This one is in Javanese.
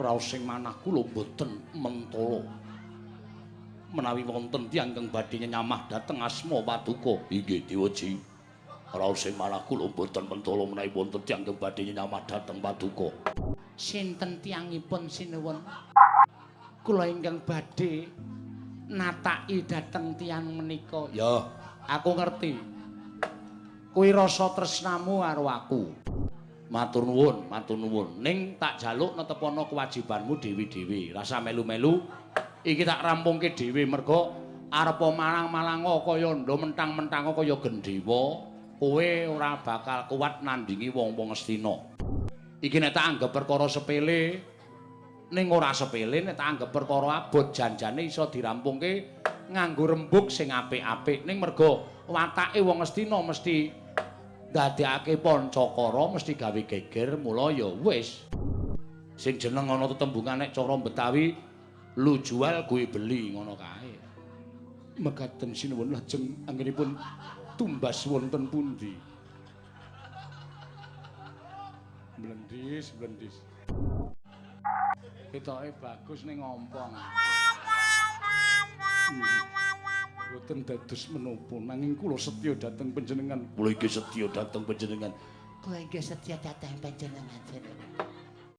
Raos sing manah kula mboten mentala. Menawi wonten tiyang ingkang badhe nyamah dhateng asma paduka. Inggih Dewaji. Raos sing manah kula mboten mentala menawi wonten tiyang ingkang badhe nyamah dhateng paduka. Sinten tiyangipun sinuwun? Kula ingkang badhe nataki dhateng tiyang menika. Ya, aku ngerti. Kuwi rasa tresnamu karo aku. Matur nuwun, matur nuwun. Ning tak jaluk netepana kewajibanmu dhewe-dhewe. Rasa melu-melu iki tak rampungke dhewe merga arepa malang-malanga kaya ndha mentang-mentang kaya gendhewa, kowe ora bakal kuat nandingi wong-wong Astina. Iki nek tak anggap perkara sepele, ning ora sepele, nek tak anggap perkara abot janjane iso dirampungke nganggo rembug sing apik-apik. Ning merga watake wong Astina mesti ndadekake pancakara, mesti gawe geger, mula ya wis. Sing jeneng ana tetembungan nek cara Betawi lu jual gue beli ngono kae. Mekaten sinuwun, lajeng anggenipun tumbas wonten pundi? Blendis, blendis. Ketoke bagus ning ngompong. Mboten dados menapa, nanging kula setya dhateng panjenengan. Kula iki setya dhateng panjenengan. Kula inggih setya dhateng panjenengan.